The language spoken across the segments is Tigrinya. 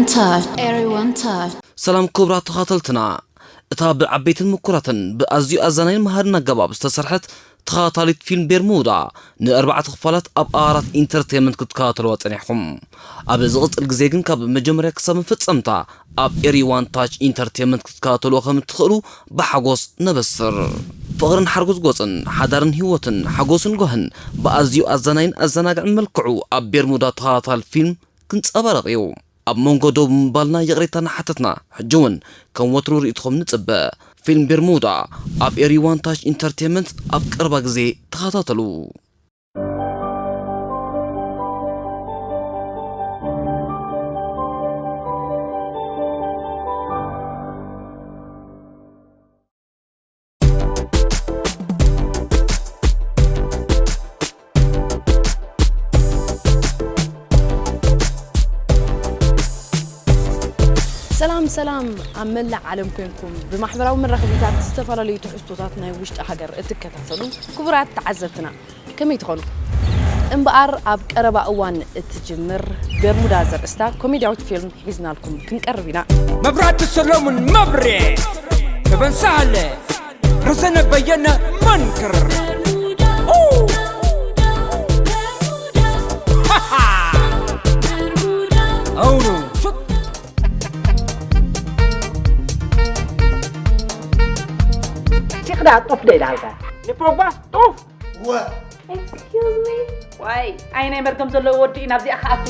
Touch, everyone touch. ሰላም ክቡራት ተኸታተልትና፣ እታ ብዓበይትን ምኩራትን ብኣዝዩ ኣዛናይን መሃርን ኣገባብ ዝተሰርሐት ተኸታታሊት ፊልም ቤርሙዳ ንኣርባዕተ ክፋላት ኣብ ኣራት ኢንተርቴይመንት ክትከታተልዋ ጸኒሕኩም። ኣብ ዝቕጽል ግዜ ግን ካብ መጀመርያ ክሳብ መፈጸምታ ኣብ ኤሪ ዋን ታች ኢንተርቴይመንት ክትከታተልዎ ከም እትኽእሉ ብሓጎስ ነበስር። ፍቕርን ሓርጎጽጎጽን፣ ሓዳርን ህይወትን፣ ሓጎስን ጓህን ብኣዝዩ ኣዛናይን ኣዘናግዕን መልክዑ ኣብ ቤርሙዳ ተኸታታሊ ፊልም ክንጸባረቕ እዩ። ኣብ መንጎ ደው ብምባልና ይቕሬታ እናሓተትና፣ ሕጂ እውን ከም ወትሩ ርእይቶኹም ንጽበ። ፊልም ቤርሙዳ ኣብ ኤሪ ዋን ታች ኢንተርቴይመንት ኣብ ቀረባ ግዜ ተኸታተሉ። ሰላም ሰላም፣ ኣብ መላእ ዓለም ኮንኩም ብማሕበራዊ መራኸቢታት ዝተፈላለዩ ትሕዝቶታት ናይ ውሽጢ ሃገር እትከታተሉ ክቡራት ተዓዘብትና፣ ከመይ ትኾኑ? እምበኣር ኣብ ቀረባ እዋን እትጅምር ቤርሙዳ ዘርእስታ ኮሜድያዊት ፊልም ሒዝናልኩም ክንቀርብ ኢና። መብራህቲ ሰሎሙን መብሬ፣ ተበን ሳህለ፣ ረዘነ በየነ መንክር። ኡ! ሃሃ! ኣውኑ ሹጥ! ቲቕዳ ጡፍ ዶ ኢልሃልካ? ንፖግባ ጡፍ! ወ- Excuse me? ዋይ፣ ኣይ ናይ መርገም ዘለዎ ወዲ እዩ ናብዚኣ ክኣቱ።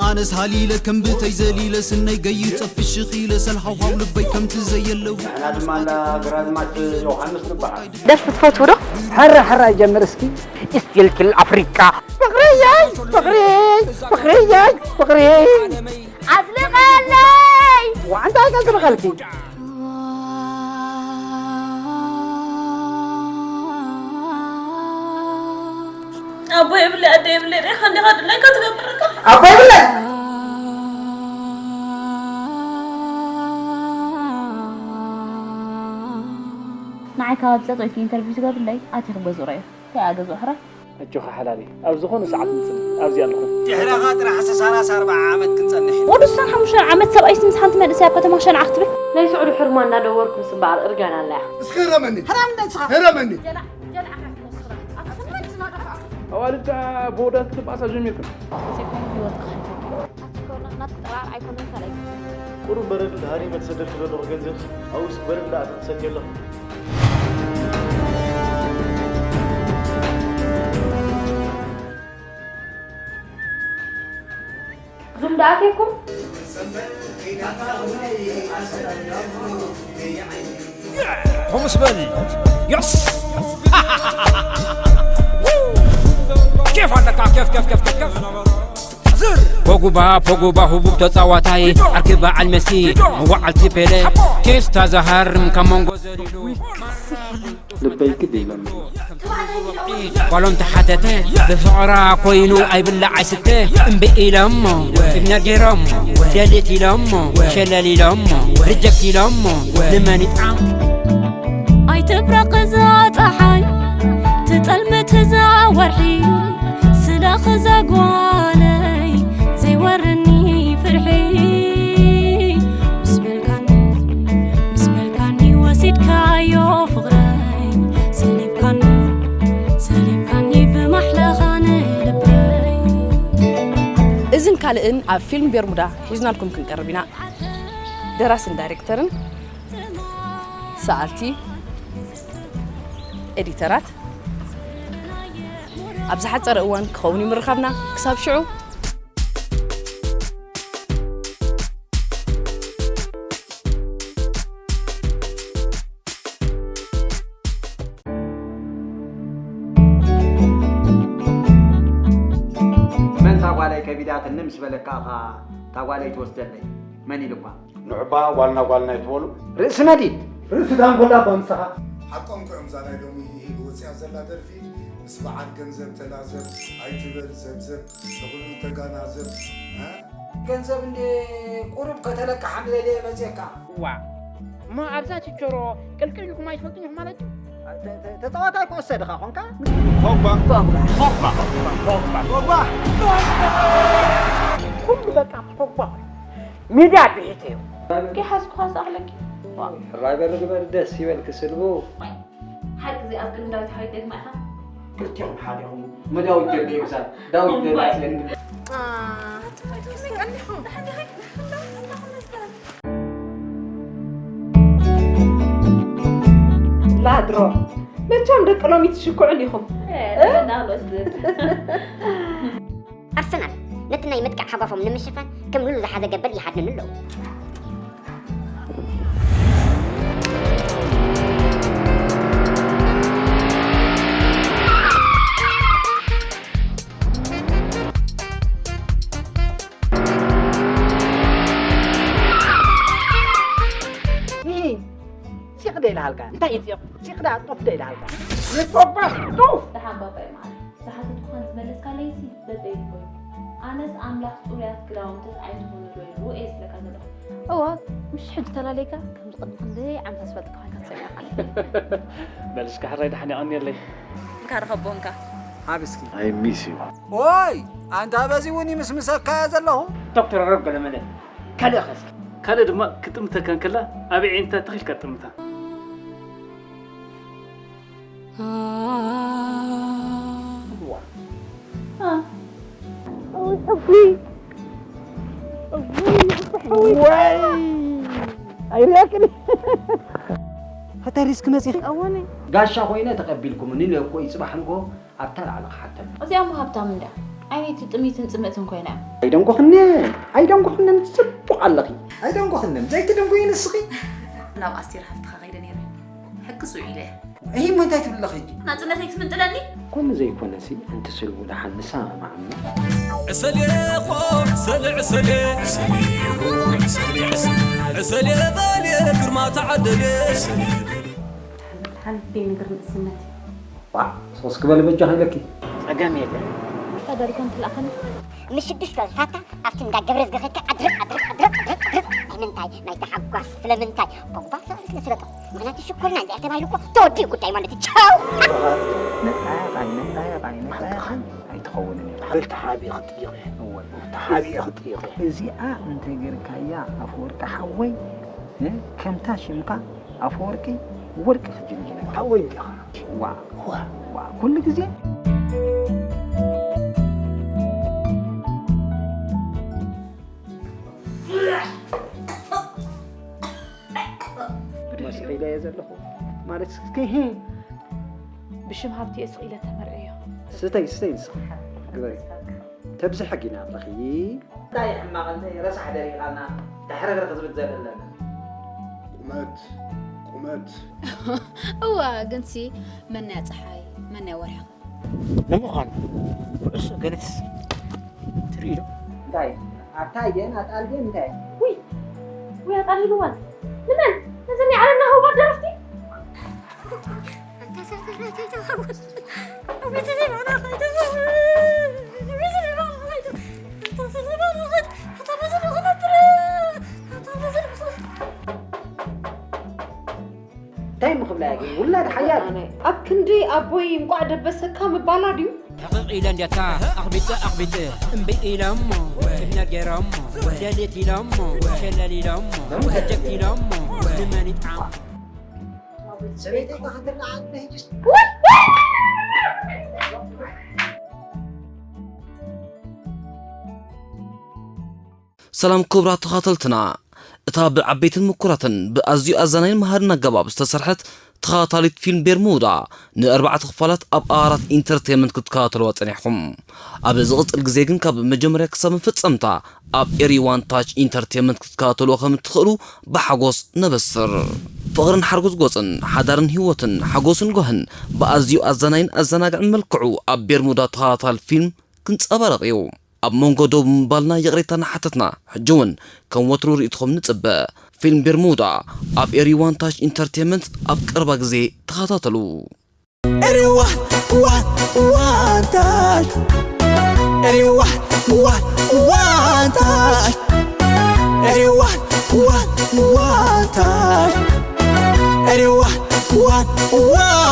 ኣነስ ሃሊለ ከም ብተይ ዘሊለ ስነይ ገይጸ ፍሽኽ ኢለ ሰልሃውሃው ልበይ ከምቲ ዘየለው ንሕና ድማ እንዳ ግራዝማች ዮሃንስ ንበሃል። ደርፊ ትፈትዉ ዶ? ሕራ ሕራ ይጀምር እስኪ። ስቲል ኪል ኣፍሪቃ። ፍቕርየይ፣ ፍቕርየይ፣ ፍቕርየይ፣ ፍቕርየይ። ኣዝልቐለይ! ዋዕንታ ኣይከዝርቐልኪ። ኣቦ የብለይ፣ ኣደ የብለይ፣ ሬኻ እንዲኻ ድላይ ክትገብር እኮ። ኣቦ የብለይ። ንዓይ ካብ ጸጦይቲ ኢንተርቪው ዝገብርለይ ኣቲኺ ገዝኡ ራዮ። እንታይ ኣገዝኦ ሕራይ? ኣጆኻ ሓላለይ፣ ኣብ ዝኾነ ሰዓት ምጽኒ፣ ኣብዚ ኣለኹ። ድሕረኻ ጥራሕ ሰላሳ ኣርባዓ ዓመት ክንጸንሕ ኢና። ወዲ ስሳን ሓሙሽተ ዓመት ሰብኣይስ ምስ ሓንቲ መንእሰይ ኣብ ከተማ ሸንዓ ክትብል? ናይ ስዑዲ ሕርሞ እናደወርኩ ምስ እምበኣር እርጋን ኣላ እያ። እስኪ ህረመኒ። ህረምኒ ንስኻ። ህረመኒ። ጀላዕ፣ ጀላዕኻ ክትወስራ። ኣብ ስምንት ዝናደኻ። ኣዋልድ ከኣ ብወዳት ክትበኣሳ ጀሚርክን። ዘይኮነ ህይወትካ ኣይኮነን። ናትካ ጥራር ኣይኮነን ካልኣይ። ቁሩብ በረድ እንዳ ሃሪመ ትሰደልኪ ዘለኹ ገንዘብሲ፣ ኣብኡስ በረድ እንዳ ኣተኺ ትሰድዮ ኣለኺ። ዙም ደኣ ኣትየኩም? ከምስ በል። የስ! ኬፍ ኣለካ፣ ኬፍ፣ ኬፍ፣ ኬፍ፣ ኬፍ፣ ኬፍ። ዝር! ፖጉባ፣ ፖጉባ፣ ህቡብ ተጻዋታይ፣ ዓርኪ በዓል መሲ፣ መዋዕልቲ ፔለ፣ ቴስታ ዝሃርም ካብ መንጎ ዘሊሉ። ልበይ ግድ ኢሎም። ጓሎም ተሓተተ፣ ብፍቕራ ኮይኑ ኣይብላዕ ኣይስተ። እምቢ ኢሎሞ፣ እብነ ገይሮሞ፣ ደሊት ኢሎሞ፣ ሸለል ኢሎሞ፣ ሪጀክት ኢሎሞ፣ ንመን ይጥዓም? ኣይትብረቕ እዛ ጸሓይ፣ ትጠልምት እዛ ወርሒ፣ ስለኺ እዛ ጓለይ ዘይወረኒ ፍርሒ። ምስ በልካኒ፣ ምስ በልካኒ ወሲድካዮ ፍቕረይ፣ ሰሊብካኒ፣ ሰሊብካኒ ብማሕለኻ ንልበይ። እዝን ካልእን ኣብ ፊልም ቤርሙዳ ሒዝናልኩም ክንቀርብ ኢና። ደራስን ዳይሬክተርን፣ ሰኣልቲ፣ ኤዲተራት፣ ኣብ ዝሓጸረ እዋን ክኸውን እዩ ምርኻብና። ክሳብ ሽዑ። መን እታ ጓለይ ከቢዳትኒ ምስ በለካ ኢኻ እታ ጓለይ ትወስደለይ? መን ኢሉኳ? ንዑባ ጓልና ጓልና ይትበሉ። ርእሲ መዲድ። ርእሲ ዳንጎላ ኣባ ምሳኻ። ሓቆም ክኦም እዛ ናይ ሎሚ ኢሂል ወፂኣ ዘላ ደርፊ ምስ በዓል ገንዘብ ተላዘብ ኣይትበል ዘብዘብ ንኹሉ ተጋናዘብ። እ? ገንዘብ እንዴ ቁሩብ ከተለቅሕ እንድለየ መፅየካ። ዋ እሞ ኣብዛ ችቸሮ ቅልቅል ኢልኩም ኣይትፈልጡን ኢኹም ማለት እዩ? ተጻዋታይ ኩዕሶ ድኻ ኾንካ? ፖግባ። ፖግባ። ፖግባ። ፖግባ። ፖግባ። ፖግባ። ኩሉ በቃ ፖግባ። ሚድያ ድሒት እዩ። ከይሓዝኩኻ ዝኣኽለኪ። ሕራይ በሪ ግበር ደስ ይበልኪ ስልቡ። ሓቂ እዚ ኣብ ቅድሚ ዳዊት ሓወይ ደግማ ኢኻ። ክልቲኦም ሓደ ኹም። መዳዊት ገለ ይብዛል። ዳዊት ገለ ይብዛል። ላድሮ መቸም ደቂ ሎሚ ትሽኩዑ እንዲኹም። ናሎስ ኣርሰናል ነቲ ናይ ምጥቃዕ ሓጓፎም ንምሽፋን ከም ሉሉ ዝሓዘ ገበል ይሃድንኑ ኣለዉ። ይሂ ሲቕ ደ ኢልሃልካ እንታይ እዩ ሲቕ? ሲቕ ዳ ጡፍ ደ ኢልሃልካ? ንጦባ ጡፍ። ደሓን ባባ ይመዓል ዝሓተትኩኻን ዝመለስካለይሲ በበይኑ ኮይኑ ኣነስ ኣምላኽ ጽሩያት ክዳውንትስ ኣይትኹኑ ዶ ኢሉ እየ ዝብለካ ዘለኹ። እዋ ምሽ ሕጂ ተላለይካ ከምዚ ቅድሚ ክንደይ ዓመታት ዝፈልጥካ ኮይንካ ተሰሚዕካ። በልስካ ሕራይ ደሓን የቐንየለይ። እንካ ርኸቦ እንካ ሃብ እስኪ I miss you። ኦይ ኣንታ በዚ እውን ይምስምሰካ እየ ዘለኹ። ዶክተር ኣረብ ገለመለ ካልእ ኸ እስኪ ካልእ ድማ ክጥምተካ እንከላ ኣበይ ዓይነታ ተኺልካ ትጥምታ? ወይ ኣይርያክን ፈተሪስክ መፂኺ እወኒ ጋሻ ኮይነ ተቐቢልኩምኒ ነኮ ይፅባሕ ንጎ ኣብታ ላዕሊ ክሓተሉ እዚኣ ሞ ሃብታም እንዳ ዓይነይቲ ጥሚትን ፅምእትን ኮይና እያ። ኣይደንጎኽንን ኣይደንጎኽንን ፅቡቕ ኣለኺ ኣይደንጎኽንን ዘይትደንጎይ ንስኺ ናብ ኣስቴር ሃፍትኻ ከይደ ነይረ ሕክስ ውዒለ እሂ እሞ እንታይ ትብሊ ኣለኺ ሕጂ ናፅነተይ ክትምንጥለኒ ከምኡ ዘይኮነሲ ኣንቲ ስልቡ ደሓን ንሰማማዕ እሞ ዕሰልየ ኾ ዕሰል ዕሰልየ ዕሰልየ በልየ ግርማ ተዓደልየ ሓንቲ ነገር ንእስነት እዩ ዋዕ ሶስ ክበል በጃ ኢለኪ ጸገም የለን። ተደርጎ እንትልኣኸኒ ምስ ሽዱሽተ ፋታ ኣብቲ እንዳ ገብረ ዝገኸድካ ኣድርቕ ኣድርቕ ኣድርቕ ኣድርቕ ኣድርቕ ንምንታይ ናይ ተሓጓስ ስለምንታይ ቦምባ ፍቕሪ ስለ ስለጦ ምኽንያቱ ሽኮርና እንዚኣ ተባሂሉ እኮ ተወዲኡ ጉዳይ ማለት እዩ ቻው መጣየቓይ መጣየቓይ መጣየቓይ ኣይትኸውንን እዩ ተሓቢኡ ክጥይቕ እየ ተሓቢኡ ክጥይቕ እየ እዚኣ እንተገርካያ ኣፈወርቂ ሓወይ ከምታ ሽምካ ኣፈወርቂ ወርቂ ክጅንጅነካ ሓወይ እንዲኻ ዋ ዋ ኩሉ ግዜ መስኪለ እየ ዘለኹ ማለት እስኪ ብሽም ሃብቲ እየ ስቕ ኢለ ተመርዕዮ ስተይ ስተይ ንስኺ ግበሪ ተብዝሐ ጊና ኣለኺ እንታይ ሕማቕ እንተ ረሳሕ ደሪቓና ዳሕረግረኽ ዝብል ዘለና ቁመት ቁመት እዋ ግንሲ መናያ ፀሓይ መናያ ወርሒ ንምዃኑ ኩዕሶ ገለትስ ትርኢ ዶ እንታይ ኣብታ እየን ኣጣል ግን እንታይ ውይ ኣጣሊልዋን ንመን ነዘን ናይ ዓለምና ህውባት ደረፍቲ እንታይ ምኽብላ እያ ግን ውላድ ሓያል ኣብ ክንዲ ኣቦይ እንቋዕ ደበሰካ ምባላ ድዩ ሕቕቕ ኢለ እንዲያታ ኣቕቢጠ ኣቕቢጠ እምቢ ኢለ እሞ ክነገረ እሞ ደሌት ኢለ እሞ ሸለል ኢለ እሞ ሕጀት ኢለ እሞ ንመን ይጥዓም ሰበይተይ ተኸትልና ዓዲ ሕጅስ ሰላም ክቡራት ተኻተልትና እታ ብዓበይትን ምኩራትን ብኣዝዩ ኣዛናይን መሃርን ኣገባብ ዝተሰርሐት ተኻታሊት ፊልም ቤርሙዳ ንኣርባዕተ ክፋላት ኣብ ኣራት ኢንተርቴንመንት ክትከታተልዋ ጸኒሕኹም። ኣብ ዝቕጽል ግዜ ግን ካብ መጀመርያ ክሳብ መፈጸምታ ኣብ ኤሪ ዋን ታች ኢንተርቴንመንት ክትከታተልዎ ከም እትኽእሉ ብሓጎስ ነበስር። ፍቕርን ሓርጎጽጎጽን፣ ሓዳርን ህይወትን፣ ሓጎስን ጓህን ብኣዝዩ ኣዛናይን ኣዘናግዕን መልክዑ ኣብ ቤርሙዳ ተኻታል ፊልም ክንጸባረቕ እዩ። ኣብ መንጎ ደው ብምባልና ይቕሬታ እናሓተትና፣ ሕጂ እውን ከም ወትሩ ርእይቶኹም ንጽበ። ፊልም ቤርሙዳ ኣብ ኤሪ ዋን ታች ኢንተርቴንመንት ኣብ ቀረባ ግዜ ተኸታተሉ። ኤሪ ዋን ዋን ዋን ታች ኤሪ ዋን ዋን ዋን ታች ኤሪ ዋን ዋን ዋን ታች ኤሪ ዋን ዋን ዋን